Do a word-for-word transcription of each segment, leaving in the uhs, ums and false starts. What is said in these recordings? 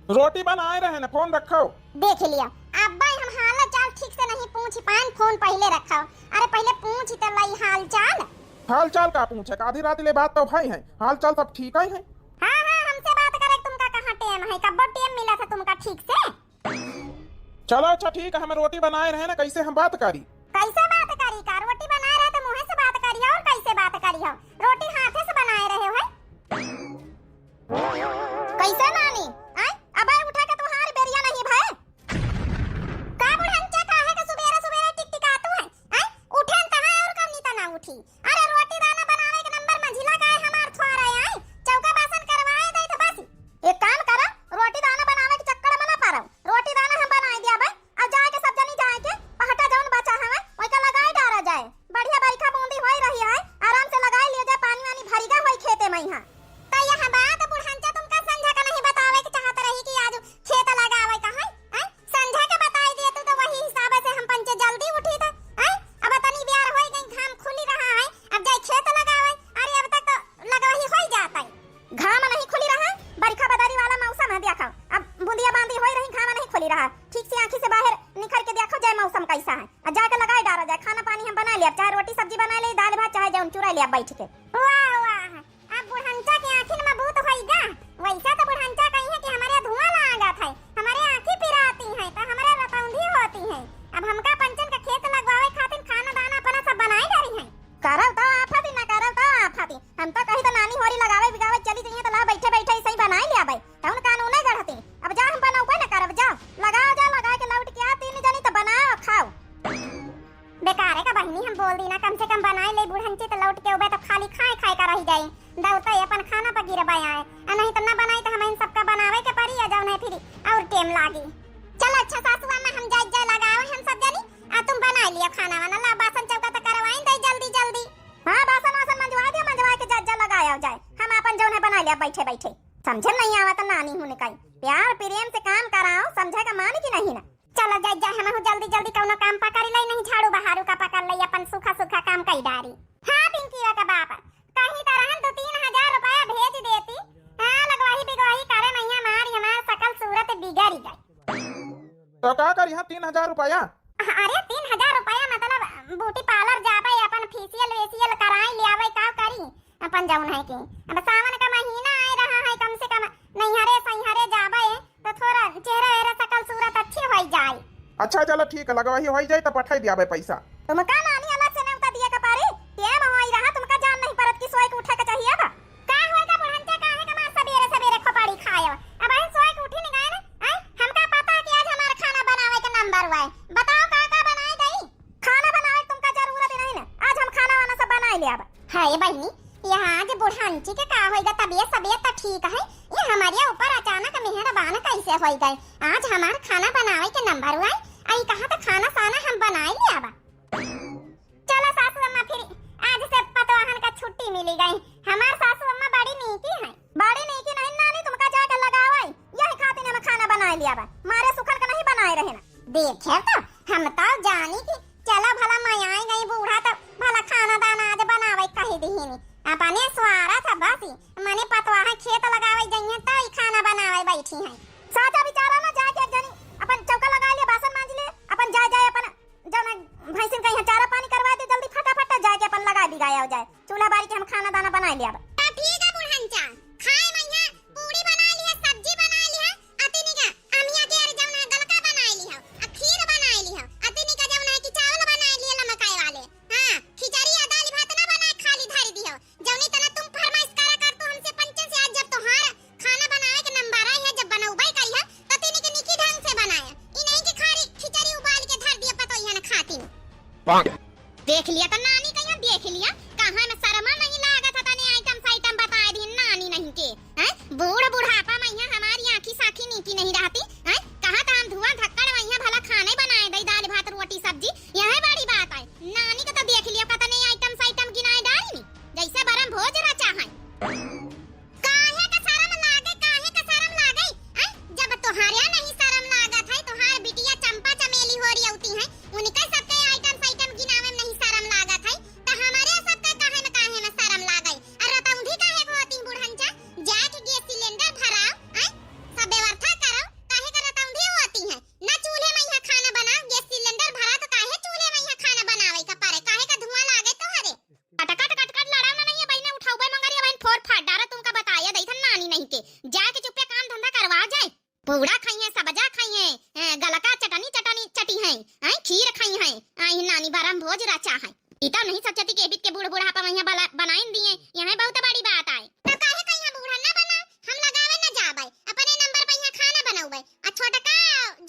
रोटी बनाए रहे न, फोन रखो। देख लिया, अब्बा हम हाल चाल ठीक से नहीं पूछ पाएन, फोन पहिले रखो। अरे पहिले पूछ त लई हाल चाल। हाल चाल का पूछे, आधी रात ले बात तो भई है, हाल चाल सब ठीक ही है। हाँ, हाँ, हमसे बात करे तुमका कहाँ टेम है, कब्बो टेम मिला था तुमका ठीक से? चलो अच्छा ठीक है, हम रोटी बनाए रहे ना, कैसे हम बात करी? कैसे बात करी का? रोटी बनाए रहे तो मुँहे से बात करी और कैसे बात करी हो? रोटी हाथे से बनाए रहे हो है? कैसे नानी? आय? अबे उठे के तुम्हारी बेरिया नहीं भय? का बुढ़ंचा काहे के सुबेरे सुबेरे टिकटिकातू है? आय? उठे न तहाँ और कम नीता ना उठी। अरे रोटी दाना बनावे के नंबर मंझिला का है हमार थोड़ा आय? चौका बासन करवाए दे तो बस। एक काम करा, रोटी दाना बनावे के चक्कर में ना पड़ो। रोटी दाना हम बनाए दिया भाई। अब जाए के सब जनी जाए के, पहटा जौन बचा हवे, ओइका लगाए डारा जाए। बढ़िया बरखा बूंदी होई रही है, आराम से लगाए लियो जाए, पानी वानी भरिगा होई खेते में यहाँ। तो यह बात बुढ़ंचा तुमका संझा का नहीं बतावे के चाहत रही कि आज खेत लगावे का है, हैं? संझा के बताई दिए तू तो वही हिसाब से हम पंचे जल्दी उठी था, हैं? अब तनी बियार होई गई, घाम खुली रहा है, अब जाए खेत लगावे। अरे अब तक तो लगवही होई जाता है। घाम नहीं खुली रहा, बरखा बदरी वाला मौसम है, देखो अब बूंदिया बांदी होई रही, घाम नहीं खुली रहा। ठीक से आँखी से बाहर निकल के देखो जाए मौसम कैसा है, आ जाके लगाए डारा जाए। खाना पानी हम बना लिया, चाहे रोटी सब्जी बना ले, दाल भात, चाहे जौन चुरा लिया बैठ के। वाह, वाह, अब बुढ़ंचा के आँखिन में भूत होई गा। वैसा तो बुढ़ंचा कही है कि हमारे धुआं लागत है, हमारे आँखी पिराती है, तो हमारे रतौंधी होती है। अब हमका पंचन का खेत लगवावे खातिर खाना दाना अपना सब बनाए डारी है। करब तो आफत ही ना करब तो आफत ही। हम तो कही तो नानी होरी लगावे बिगावे चली जइहे तो ला बैठे बैठे ऐसे ही बनाए ले आवे। तौन कानूने गढ़ती। अब जा हम बनाओ कोई ना करब, जाओ। लगाओ जा, लगा के लौट के आ, तीन जनी तो बनाओ, खाओ। बेकारे का बहिनी हम बोल दी ना, कम से कम बनाए ले बुढ़ंची तो लौट के उबे तो खाली खाए खाए का रह जाई। दौते अपन खाना पर गिरबा आए। आ नहीं तो ना बनाई तो हम इन सबका बनावे के परी, आ जौन है फिर और टेम लागी। चलो अच्छा सासू अम्मा हम जाए जाए लगाओ हम सब जनी, आ तुम बनाए लियो खाना वाना, ला बासन चौका तो करवाई दे जल्दी जल्दी। हाँ, बासन वासन मंजवा दिया, मंजवा के जा, जा लगाया जाए। हम आपन जौन है बना लिया बैठे बैठे। समझे नहीं आवत नानी हुन कई। प्यार प्रेम से काम कराओ, समझे का मान की नहीं ना। चलो जाए जाए, हम जल्दी जल्दी कौनो काम पकड़ ले, नहीं झाड़ू बहारू का पकड़ ले, अपन सूखा सूखा काम कई डारी। हाँ, पिंकीवा का बाप, कहीं तरह दो तीन हजार रुपया भेज देती। हाँ, लगवाही बिगवाही करे मैया मारी, हमार सकल सूरत बिगड़ गई। तो का करी, हाँ, तीन हजार रुपया? अरे, तीन हजार रुपया मतलब ब्यूटी पार्लर जाबे, अपन फेशियल वेशियल कराई ले आवे, का करी? अपन जौन है कि अब सावन का महीना आए रहा है, कम से कम नैहरे सैहरे जाबे तो थोड़ा चेहरा वेहरा सकल सूरत अच्छी होई जाए। अच्छा, चलो ठीक है, लगवाही होई जाए तो पठाई दियाबे पैसा। तुमका नानी अलग से नेवता दिए का पारी? टेम होई रहा, तुमका जान नहीं परत कि सोए के उठे के चाहिए बा। का होएगा बुढ़ंचा, काहे का मार सबेरे सबेरे खोपड़ी खाए? अब हम सोए के उठी नहीं गए ना, आए? हमका पता है कि आज हमार खाना बनावे के नंबर हुआ है। बताओ का का बनाए दई? खाना बनावे के तुमका जरूरत ही नहीं ना, आज हम खाना वाना सब बनाए ले आबा। है बहिनी, यहाँ आज बुढ़ंची के का होइगा? तबियत सबियत तो ठीक है, ये हमारे ऊपर अचानक मेहरबान कैसे होई गए? आज हमार खाना बनावे के नंबर हुआ है, आई कहा तो खाना साना हम बनाए ले आबा। चलो सासू अम्मा, फिर आज से पतवाहन का छुट्टी मिली गई। हमार सासू अम्मा बड़ी नीकी हैं। बड़ी नीकी नहीं नानी, तुमका जाके लगावाई, यही खातिर हम खाना बनाए लिया बा, मारे सुखन का नहीं बनाए रहे ना। देखे तो, हम तो जानी कि चलो भला मैं आई गई बूढ़ा तो भला खाना दाना आज बनावे कही दीहिनी। अपने स्वार्थ बस ही, मने पतवाह खेत लगावे गई हैं तो ही खाना बनावे बैठी हैं। साचा बिचारा ना जाके एक जनी अपन चौका लगा लिया, बासन मांज ले, अपन जाए जाए अपन जौन भैंसिन का यहाँ चारा पानी करवा दे, जल्दी फटाफट जाके अपन लगा दी गाया हो जाए, चूल्हा बारी के हम खाना दाना बनाए लिया बा। तो ठीक है बुढ़ंचा, खाए मैया पूरी बना लिया, सब्जी बना लिया, अतिनी का अमिया के अरे जौन है गलका बनाए लिया, आ खीर बनाए लिया, अतिनी का जौन है कि चावल बनाए लिया लमकाए वाले, हाँ खिचड़ी या दाल भात ना बनाए, खाली धर दियो, जौनी तना तुम फरमाइश करा कर तू हमसे पंचन से, आज जब तोहार खाना बनावे के नंबर आई है, जब बनौबे करी है, तो तनी के निकी ढंग से बनाया। ई नहीं कि खाली खिचड़ी उबाल के धर दिया पतोहिया न खाती। देख लिया तो नानी कहिया, देख लिया, कहाँ न शर्मा नहीं लागत है, तने आइटम साइटम बताए दी नानी नहीं के, हैं? बूढ़ बुढ़ापा में यहाँ हमारी आँखी साखी नीकी नहीं रहती, हैं? कहाँ तो हम धुआं धक्कड़ में यहाँ भला खाने बनाए दई, दाल भात रोटी सब्जी, यह बड़ी बात है। नानी को तो देख लिया, कतने आइटम साइटम गिनाए डारी नी, जैसे बरम भोज रचा है। काहे का शरम लागे, काहे का शरम लागे? हैं? जब तोहारे नहीं शरम लागत है, तोहार बिटिया चंपा चमेली हो रही होती है, उनके सबके आइटम साइटम गिनावे में नहीं शरम लागत है, तो हमारे सब पूड़ा खइहैं, सबजा खइहैं, ए, गलका चटनी चटनी चटिहैं, हैं, खीर खइहैं, आइहैं नानी बरम भोज रचा है। ई तो नहीं सोचती कि एबित के बूढ़ बुढ़ापा मइहाँ बला-, बनाइन दिए, यहै बहुत बड़ी बात आए। तो काहे कइहाँ बूढ़ा ना बना, हम लगावे ना जाबे, अपने नंबर पे यहाँ खाना बनौबे, आ छोटका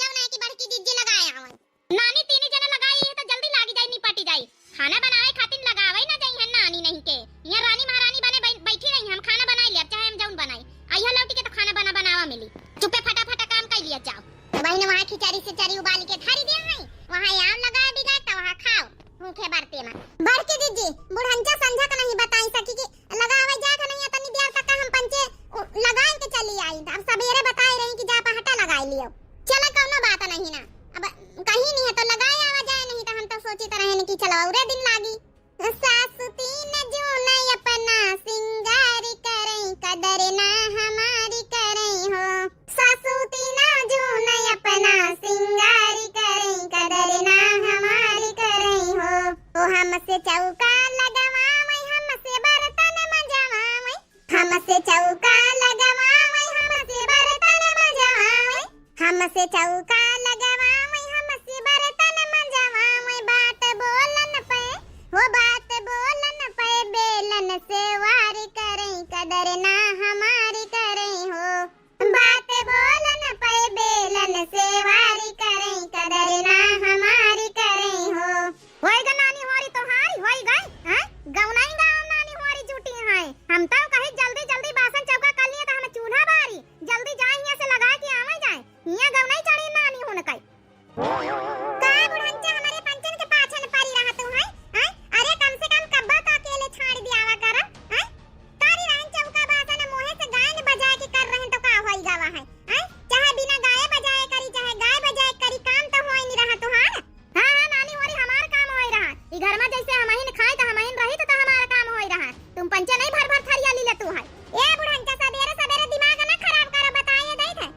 जौन है कि बड़की जिज्जी लगाए आवे। नानी तीनी जने लगाई है तो जल्दी लागी जाई, निपटी जाई। खाना बनावे खातिर लगावे ना जाई है नानी नहीं के। यहाँ रानी महारानी बने बै-, बैठी रही, हम खाना बनाई लेब, चाहे हम जौन बनाई। अइहा लौटी के तो खाना बना बनावा मिली। चुप्पे फटाफटा काम कर लिया जाओ। तो बहिन वहाँ खिचड़ी सिचड़ी उबाल के धरी दे है, वहाँ आम लगाए बिगाए तो वहाँ खाओ भूखे बरते में। बड़की जिज्जी, बुढ़ंचा संझा का नहीं बताई सकी कि लगावे जात नहीं है, तनी देर तक हम पंचे उ-, लगाए के चली आई। अब सबेरे बताए रही कि जा पहटा लगाए लियो। चला कौनो बात नहीं ना, अब कहीं नहीं है तो लगाए आवा जाए, नहीं तो हम तो सोची तो रहे कि चलो औरे दिन लागी। सासु तीन जून अपना सिंगार करई, कदर ना हमारी करई हो। सासु तीन जून अपना सिंगार करई, कदर ना हमारी करई हो। ओ हमसे चौका लगवावई, हमसे बर्तन मजवावई, हमसे चौका लगवावई, हमसे बर्तन मजवावई, हमसे चौका लगवावई, हमसे बर्तन मजवावई। बात बोलन पे, हो बात बोलन पे बेलन से वार करई, कदर ना हमारी करई हो। बात बोलन पे बेलन से वार करई, कदर ना हमारी करई हो। होई गा नानी होरी तोहारी, होई गई, हैं? गौनाई गाँव नानी होरी जुटी हैं। हम तो कही जल्दी जल्दी बासन चौका कर लिए तो हम चूल्हा बारी, जल्दी जाए हियाँ से लगा के आवे जाए। हियाँ गौनाई चढ़ी नानी हुन कई। का बुढ़ंचा हमरे पंचन के पाछन परी रहा तू हैं? हैं? अरे कम से कम कब्बा तो अकेले छाड़ दियावा कर, हैं? करी रहन चौका बासन मोहे से गायन बजाए के कर रहन तो का होई गवा है, हैं? चाहे बिना गाए बजाए करी, चाहे गाए बजाए करी, काम तो होई नहीं रहा तुहार। हाँ, हाँ, नानी होरी हमार काम होई रहा। ई घर में जैसे हमहिन खाई तो हमहिन रही तो, तो हमार काम होई रहा। तुम पंचे नहीं भर भर थरिया ली ले तू है। ए बुढ़ंचा सबेरे सबेरे दिमाग ना खराब करो, बताए दई थे।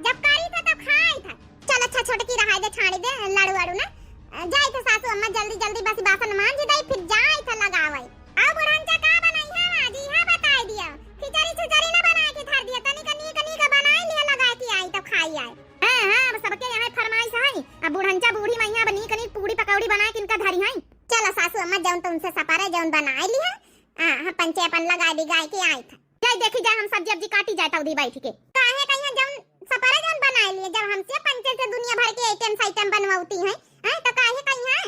जब करी था तब खाई था। चल अच्छा छोटकी रहाई दे, छाड़ी दे, लाड़ू वाड़ू ना। अ, जाई थे सासू अम्मा जल्दी जल्दी बस बासन मांज दई, फिर जाई थे लगावई। आओ बुढ़ंचा का बनाई है आज, इहाँ बताई दिया। खिचड़ी छुचड़ी ना बनाए के धर दिया, तनी का नीक नीक बनाई लिया, लगाए के आई तो खाई आए। हाँ, हाँ, अब सबके यहाँ फरमाइश है। अब बुढ़ंचा बूढ़ी मइहाँ अब नीक नीक पूड़ी पकौड़ी बनाए के इनका धरी है। चलो सासू अम्मा जौन तुमसे सपरे जौन बनाए लिया। हाँ, हाँ, पंचे अपन लगाए बिगाए के आई था। जाए देखी जाए, हम सब्जी अब्जी काटी जाए तौदी बैठ के। काहे कइहाँ जौन सपरे जौन बनाए लिए, जब हमसे पंचे से दुनिया भर के आइटम साइटम बनवाती हैं, हैं, तो काहे कइहाँ?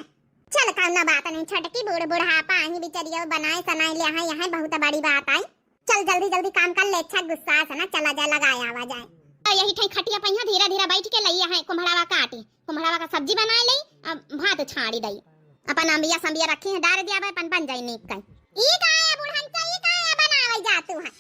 चल, कौनो बात नहीं, छोटकी बूढ़ बुढ़ापा आही बिचरिया बनाए सनाए ले हैं, यहाँ बहुत बड़ी बात आई। चल जल्दी जल्दी काम कर ले, अच्छा गुस्सा से ना चला जाए, लगाए आवा जाए। तो यही ठई खटिया पहिया धीरे धीरे बैठ के लई हैं कुम्हड़ावा काटी। कुम्हड़ावा का सब्जी बनाए लेई, अब भात छाड़ी दई। अपन अम्बिया सम्बिया रखी हैं, डार दिया बे, अपन बन जाई नीक कई। ई का है बुढ़ंचा, ई का है बनावे जातू है?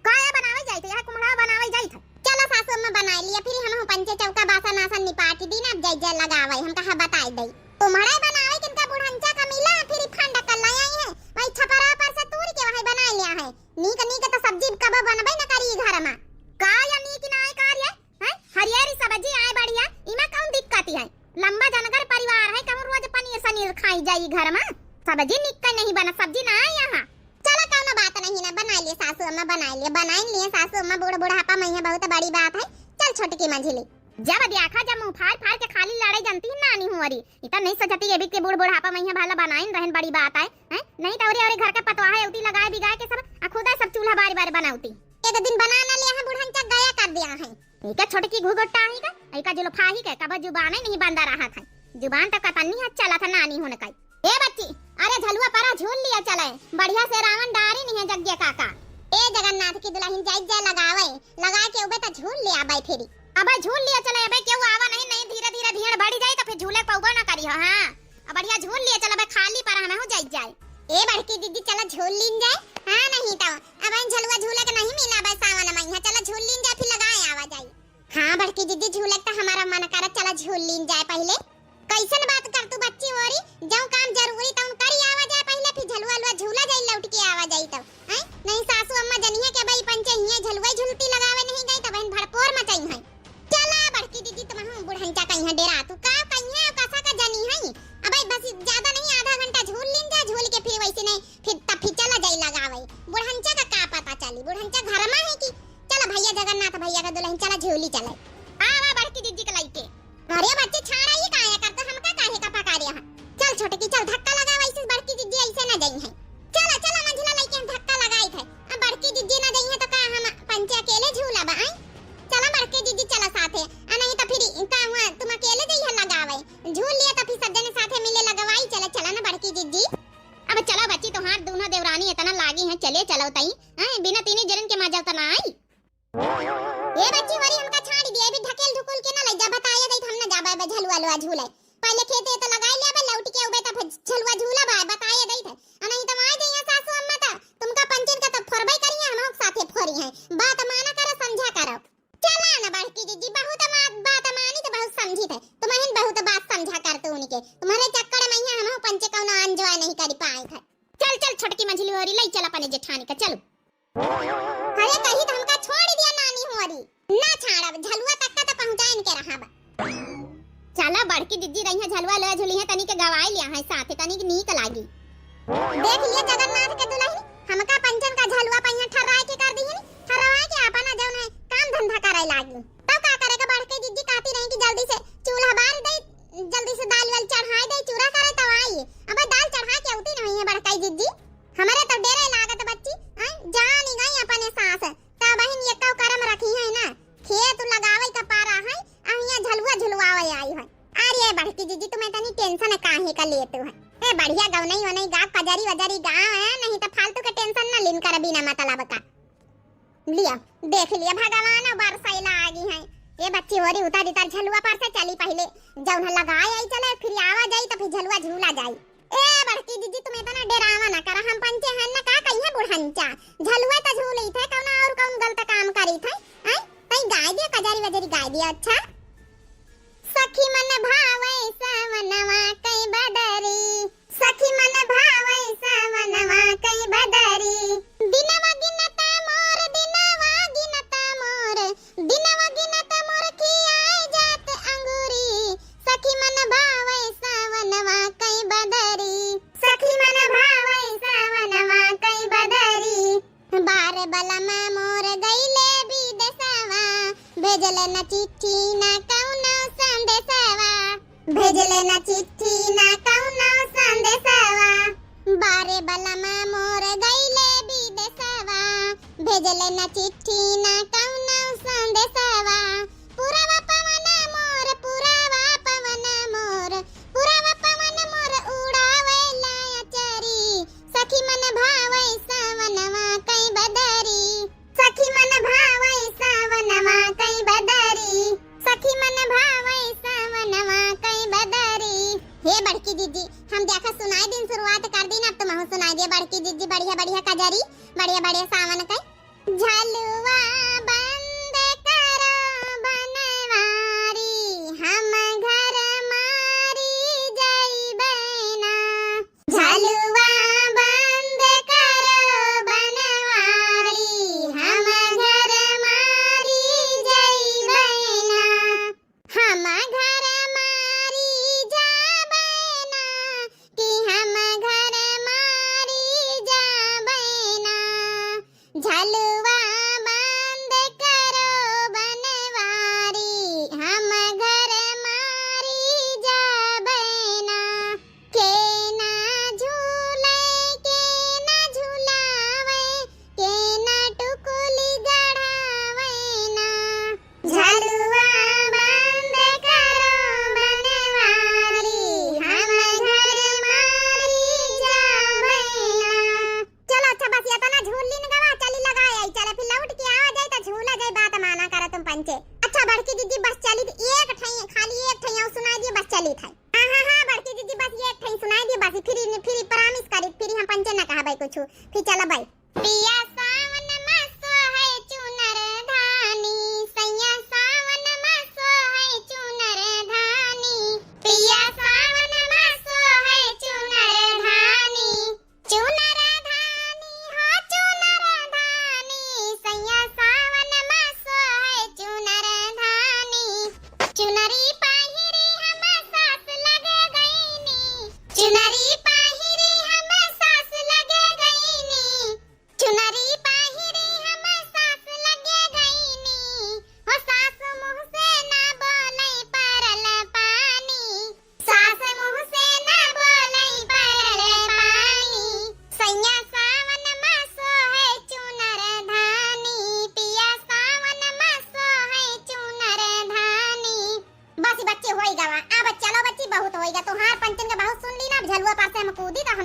का है बनावे जाई थे? यह कुम्हड़ावा बनावे जाई थे। चलो सासू अम्मा बनाए लिया, फिर हम पंचे चौका बासन आसन निपाटी दी ना, अब जाई जाए लगावे, हम कहा बताए दई। कुम्हड़ा बनावे किनका बुढ़ंचा का मिला, फिर ई फंड कर ले आई है, वही छपरा पर से तूर के वही बनाए लिया है। नीक नीक तो सब्जी कब बनबे न करी घर में। का या नीक ना है कार्य? हैं? हरियरी सब्जी आए बढ़िया, इमा कौन दिक्कत है? लंबा जनगर परिवार है, कहूँ रोज पनीर सनीर खाई जाई घर में? सब्जी निक नहीं बना, सब्जी ना आए यहाँ। चलो कौनो बात नहीं ना, बना लिए सासू अम्मा, बना लिए, बना लिए सासू अम्मा, बूढ़ बुढ़ापा में है, बहुत बड़ी बात है। चल छोटकी मझिली। जब देखा जब मुँह फाड़ फाड़ के खाली लड़ाई जानती है नानी हुआरी। इतना नहीं सोचती ये भी कि बूढ़ बुढ़ापा में यहाँ भला बनाइन रहन बड़ी बात है, हैं? नहीं तो औरे औरे घर के पतवाह है उती लगाए बिगाए के सब, आ खुदा सब चूल्हा बारी बारी बनावती। एक दिन बना ना लिया है बुढ़न चक गया कर दिया है। एका छोटकी घुघुट्टा ही का, एका जुल्फा ही के, कब जुबान ही नहीं बंदा रहा था। जुबान तो कतनी है चला था नानी होने का। ए बच्ची, अरे झलुआ परा झूल लिया चले, बढ़िया से रावण डारी नहीं है जग्गे काका। ए जगन्नाथ की दुल्हन जाई जा लगावे, लगा के उबे तो झूल लिया आबे फिरी। अबे झूल लिया चले, अबे केहू आवा नहीं, नहीं धीरे धीरे भीड़ बढ़ी जाई तो फिर झूले पौबो ना करी हो। हाँ, अब बढ़िया झूल लिया चले, अबे खाली पर हमें हो जाई जाए। ए बड़की दीदी चला झूल लीन जाए। हाँ नहीं तो अब झलुआ झूले के नहीं मिला, अबे सावन में यहाँ चला झूल लीन जाए, फिर लगाए आवा जाई। हाँ बड़की दीदी झूले तो हमारा मन करत, चला झूल लीन जाए पहले। कैसन बात कर तू बच्ची होरी, जौन काम जरूरी तौन करी आवा जाए पहले, फिर झलुआ हलुआ झूला जाई लौट के आवा जाई तो। हैं? नहीं सासू अम्मा जनिए के भाई पंचे हियाँ झलुआ झुलती लगावे नहीं गई तो बहन भड़पोर मचाई हैं। चला बड़की दीदी तुम हम बुढ़ंचा कहीं डेरा तू का कहीं है कसा का जनी है। अबे बस ज्यादा नहीं आधा घंटा झूल लीन जा, झूल के फिर वैसे नहीं फिर तब फिर चला जाई लगावे। बुढ़ंचा का का पता चली, बुढ़ंचा घर में है कि चला भैया जगन्नाथ भैया का दुलहिन, चला झूली चले। आवा बड़की जिज्जी के लइके। अरे बच्ची, छाड़ा, ई काहे करत, हमका काहे का पकड़े है? चल छोटकी, चल, धक्का लगावा, ऐसे बड़की जिज्जी ऐसे ना जइहैं। चला, चला, मंझला लइके हम धक्का लगाइत है। अब बड़की जिज्जी ना जइहैं तो का हम पंचे अकेले झूलब, आई? चला बड़की जिज्जी, चला साथे, आ नहीं तो फिर का हुआ, तुम अकेले जइहैं लगावे, झूल लिया तो फिर सब जने साथे मिले लगवाई चले, चला ना बड़की जिज्जी। अब चला बच्ची, तोहार दूनो देवरानी इतना लागी है, चले चलो तई, हैं, बिना तीनी जरन के मजा उतना आई। ए बच्ची, वरी हमका छाड़ी दिया, अभी ढकेल ढुकुल के ना ले जा, बताए दई हम ना जाबे बे झलुआ लुआ झूले। पहले खेते तो लगाई ले बे, लौट के उबे तो फिर झलुआ झूला बा, बताए दई थे। आ नहीं तो आ जाइए सासू अम्मा तो तुमका पंचन का तो फोरबे करिए, हम साथे फोरी हैं। बात माना करो, समझा करो। चला ना बड़की जिज्जी, बहुत बात, बात मानी तो बहुत समझी थे, तुम बहुत बात समझा करत उनके, तुम्हारे चक्कर में यहाँ हम पंचे कौनो enjoy नहीं कर पाए थे। चल चल छोटकी मंझली होरी, ले चल अपने जेठानी का, चलो। अरे कही तो हमका छोड़ दिया नानी होरी। ना छाड़ब, झलुआ तक का तो पहुँचाइन के रहब। चला बड़की जिज्जी रही है, झलुआ ले झुली है, तनी के गवाई लिया है साथ, तनी के नीक लागी। देख लिए जगन्नाथ के दुलहिन, हमका पंचन का झलुआ पहिया ठर्राए के कर दिहिन, ठर्राए के अपना जौन है काम धंधा करे लागी। तब का करे के, बड़की जिज्जी कहती रही कि जल्दी से चूल्हा बार दे, जल्दी से दाल वाल चढ़ाए दे, चूरा करे तब आई। अब दाल चढ़ा के उती नहीं है बड़की जिज्जी। हमरे तो डेरे लागत बच्ची, आई जानी गई अपने सास। तब बहिन ये कौ करम रखी है ना, खेत लगावे का पारा है, आ हियां झलुआ झुलवावे आई है। अरे बड़की जिज्जी, तुम्हें तनी tension काहे का लेतू है? ए बढ़िया गौनई वनई गा, कजरी वजरी गा है, नहीं तो फालतू के tension ना लिन कर बिना मतलब का। लिया, देख लिया भगवान, बरसैला आगी है। ए बच्ची होरी, उतार इतार झलुआ पर से चली पहले, जौन लगाए आई चले, फिर आवा जाई तो फिर झलुआ झूला जाई। ए बड़की जिज्जी, तुम इतना डेरावा ना करा, हम पंचे हैं ना, का कहिए बुढ़ंचा, झलुआ तो झूली थे, कौन और कौन गलत काम करी थे, हैं? तई गाय दिया, कजरी वजरी गाय दिया। अच्छा। सखी मन भावै सावनवा कई बदरी, सखी मन भावै सावनवा कई बदरी। दिनवा गिनत मोर, दिनवा गिनत मोर, दिनवा गिनत मोर खियाए जात अंगूरी। सखी मन भावै सावनवा कई बदरी, सखी मन भावै सावनवा कई बदरी। बार बलम मोर गइले बिदेसवा, भेजले न चिट्ठी न कउनो संदेसवा। भेजले न चिट्ठी न कउनो संदेसवा। बार बलम मोर गइले बिदेसवा, भेजले न चिट्ठी न कउनो संदेसवा। पुरवा पवन मोर, पुरवा पवन मोर, पुरवा पवन मोर उड़ावेला अचरी। सखी मन भावै सावनवा कई बदरी, सखी मन भावै सावनवा कई बदरी, सखी मन भावै सावनवा कई बदरी। हे बड़की जिज्जी, हम देखा सुनाई दिन शुरुआत कर दिन, अब तुमहू सुनाई दिया बड़की जिज्जी, बढ़िया बढ़िया कजरी, बढ़िया बढ़िया सावन कई। झलुआ बंद करो बनवारी, हम घर मारी जइबै ना। झलुआ बंद करो बनवारी, हम घर मारी जइबै ना। हम घर मारी जाबै ना, कि हम घर मारी जाबै ना। झलुआ बंद करो बनवारी, हम घर मारी जाबै ना। के ना झूलै, के ना झुलावै, के ना टुकुली गढ़ावै ना। झलुआ बंद करो बनवारी, हम घर मारी जाबै ना। चलो अच्छा, बस इतना झूल लीन गवा, चली लगाए।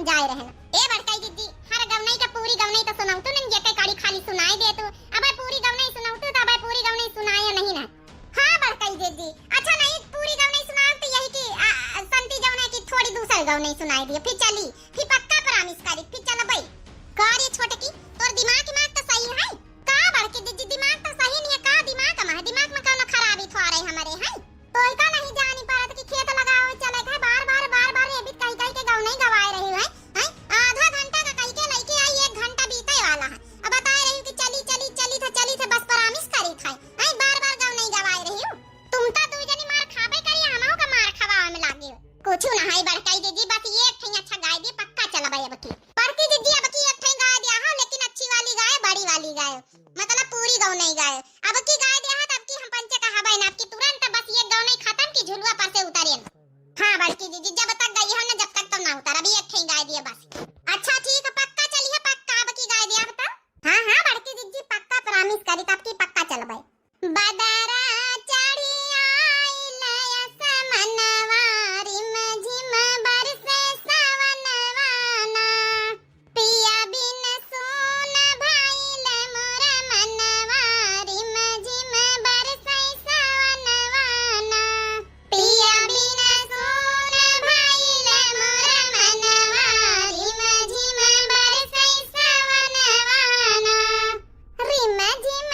जाए रहन। ए बड़कई जिज्जी, हर गवनई का पूरी गवनई तो सुनउतू नहीं, जेके कड़ी खाली सुनाई देतू। अबे पूरी गवनई सुनउतू तो अबे पूरी गवनई सुनाए नहीं ना। हाँ बड़कई जिज्जी, अच्छा नहीं पूरी गवनई सुनाओ तो यही कि आ, संती जवने की थोड़ी दूसर गवनई सुनाई दिए, फिर चली, फिर पक्का promise करी, फिर चलबई। का रे छोटकी, तोर दिमाग दिमाग तो सही है? का बड़की जिज्जी, दिमाग तो सही नहीं है, का दिमाग में है? दिमाग में कौनो खराबी थोड़े हमरे है? तोय का नहीं जानी परत कि खेत लगावे चले के है, बार बार बार बार ये भी कही कही के गवनई गवाए रही है, हैं? आधा घंटा का कही के लइके आई, एक घंटा बीते वाला है। अब बताए रही कि चली चली चली थे चली थे, बस promise करी थे, हैं? बार बार गवनई गवाए रही हूँ। तुम तो दुई जनी मार खाबे करी, हमहू का मार खवावे में लागी हो। कुछ ना है बड़कई जिज्जी, बस ये एक ठई अच्छा गाय दिए, पक्का चलबे अब की। बड़की जिज्जी अब की एक ठई गाय दिया हो, लेकिन अच्छी वाली गाय, बड़ी वाली गाय, मतलब पूरी गवनई गाय। अब की गाय दिया हो, तब की हम पंचे कहबे ना, अब की तुरंत बस ये गवनई खत्म की झुलुआ पर से उतरेन। हाँ बड़की जिज्जी, जब तक गई हो ना, जब तक तो ना उतर, अभी एक ठई गाय दिए बस। अच्छा ठीक है, पक्का चली है, पक्का अब की गाय दिया हो तो। हाँ हाँ बड़की जिज्जी, पक्का promise करी, तब की पक्का चलबे। बदरा चढ़ी आइल असमनवा, रिम झिम बरसे सवनवा ना। पिया बिन सून भइल मोर मनवा, रिम झिम बरसे सवनवा ना। पिया बिन सून भइल मोर मनवा, रिम झिम बरसे सवनवा ना। रिम झिम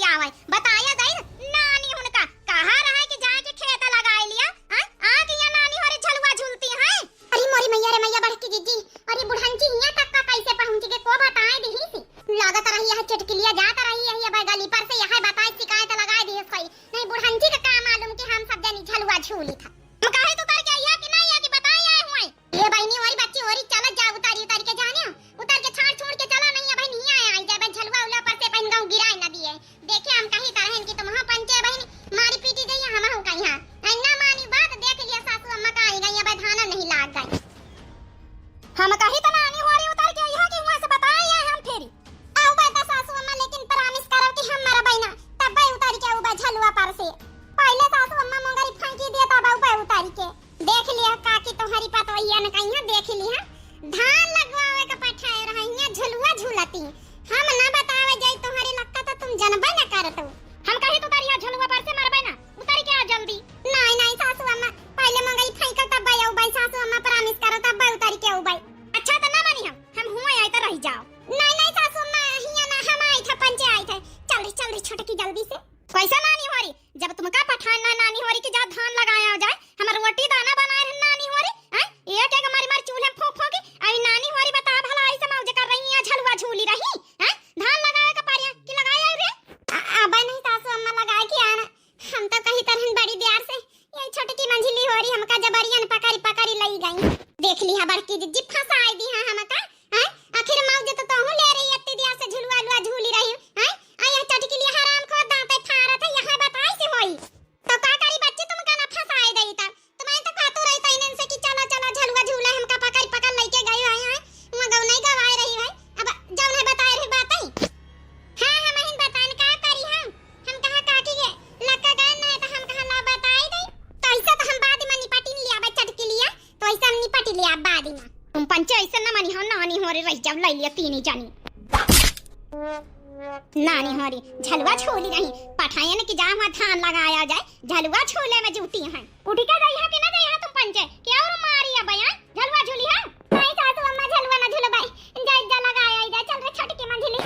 आवे, बताया जाई नानी हुनका, कहा रहा कि जाए के खेत लगाए लिया, आय? आ गया नानी होरी झलुआ झूलती हैं। अरे मोरी मैया रे मैया, बड़की जिज्जी, अरे बुढ़ंची हियाँ तक का कैसे पहुँची के को बताए दिही सी? लागत रही यह चुटकिलिया जात रही यही अब गली पर से यह बताए शिकायत लगाए दिही सही। नहीं बुढ़ंची का का मालूम कि हम सब जनी झलुआ झूली था। हम कहे तो करके आइया कि नहीं आके बताए आए हुए। ए बहिनी, ओरी बच्ची, ओरी चलत जा, उतारी, उतारी के जाने, उतार के छाड़ छूड़ के चला, नहीं, अबहिन हियाँ आए, आई जाए, अबहिन झलुआ उलुआ पर से पहिन गाँव गिराए न दिए। देखे, हम कही तरहन कि तुम हाँ पंचे, अबहिन मारी पीटी गई, हम हूँ कहीं हाँ। नहीं ना मानी बात, देख लिया सासू अम्मा का आई गई, अब धाना नहीं लाग गई। हम कही तो नानी होरी उतार के आई है कि वहाँ से बताए आए हम फेरी। आऊ बा त सासू अम्मा, लेकिन promise करब कि हम मरबै ना, तब्बै उतारी के आऊ बा झलुआ पर से। पहिले सासू अम्मा मोंगरी फेंकी दिए, तब आऊ बा उतारी के। देख लिया काकी, तोहरी पतोहिया न कहिया देख लिया, धान लगवावे के पठाए रहिया, झलुआ झूलती। हम ना बतावे जाई तोहरी लक्का त तुम जनबै न करतू। हम कही तो उतारिया झलुआ पर से मरबै ना, उतारी के आ जल्दी। नहीं, नहीं सासू अम्मा, पहिले मोंगरी फेंकल तब्बै आऊ बा सासू अम्मा, promise करो तब्बै उतारी के आऊ बा। अच्छा त ना मानी हम, हम हुआँ आई त रहि जाओ। नहीं, नहीं सासू अम्मा, हियाँ ना, हम आई थे, पंचे आई थे। चल रे, चल रे छोटकी जल्दी से। कैसे नानी होरी, जब तुमका पठान ना नानी होरी के जा धान लगाया जाए, हमर रोटी दाना बनाए रहन नानी होरी, हैं? एक एक मारी मारी चूल्हे में फूंक फूंकी, आई नानी होरी बता भला आई से मौज कर रही है, झलुआ झूली रही, हैं? धान लगावे का पारिया कि लगाए आऊ रे? आ, अबे नहीं सासू अम्मा लगाए के आना, हम तो कही तरहन बड़ी देर से, ये छोटकी मंझली होरी हमका जबरियन पकड़ी पकड़ी लई गई। देख लिहा बड़की जिज्जी फंसाए दिहा हमका, हैं? आखिर मौज तो तोहू ले रही, इतनी देर से झुलुआ लुआ झूली रही, हैं? आ यह चटकिलिया हरामखोर दांते फारत है, यहाँ बताई से होई। तो का करी बच्ची, तुमका ना फंसाए देई त। तुम्हें तो कहतो रही तइनन से कि चला, चला, झलुआ झूले, हमका पकड़, पकड़ लइके गई है, हैं? वहाँ गौ नहीं गवाए रही है। अब जौन है बताए रही बात है। हाँ, हम हिन बताएन का करी हम? हम कहा काकी के लक्का गए ना है तो हम कहा ला बताए दे। तो ऐसा तो हम बाद में निपटिन लिया बा चटकिलिया, तो ऐसा हम निपट लिया बाद में। तुम पंचे ऐसे न मानी हो, नानी होरी रह जाओ, ले लिया तीन ही जानी। नानी होरी, झलुआ झूली नहीं, पठायन की जा वहाँ धान लगाया जाए, झलुआ झूले में जूटी हैं। उठी के गई है कि ना गई है तुम पंचे? कि और मारी अब यहाँ झलुआ झूली है? नहीं सासू अम्मा, झलुआ ना झूलबाई, जा, जा लगाया जा, चल रे छोटकी मंझली।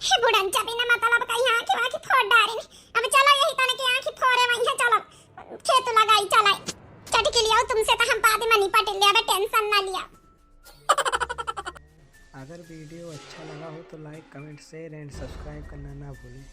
हे बुढ़न चाबी ना मतलब कहीं आँखी वाँखी फोड़ डारी। अब चलो यही तने की आँखी फोड़े वहीं है, चलो खेत लगाई चलाई। चटकिलिया तुमसे तो हम बाद में निपट लिया, अब tension ना लिया। अगर video अच्छा लगा हो तो like, comment, share and subscribe करना ना भूलें।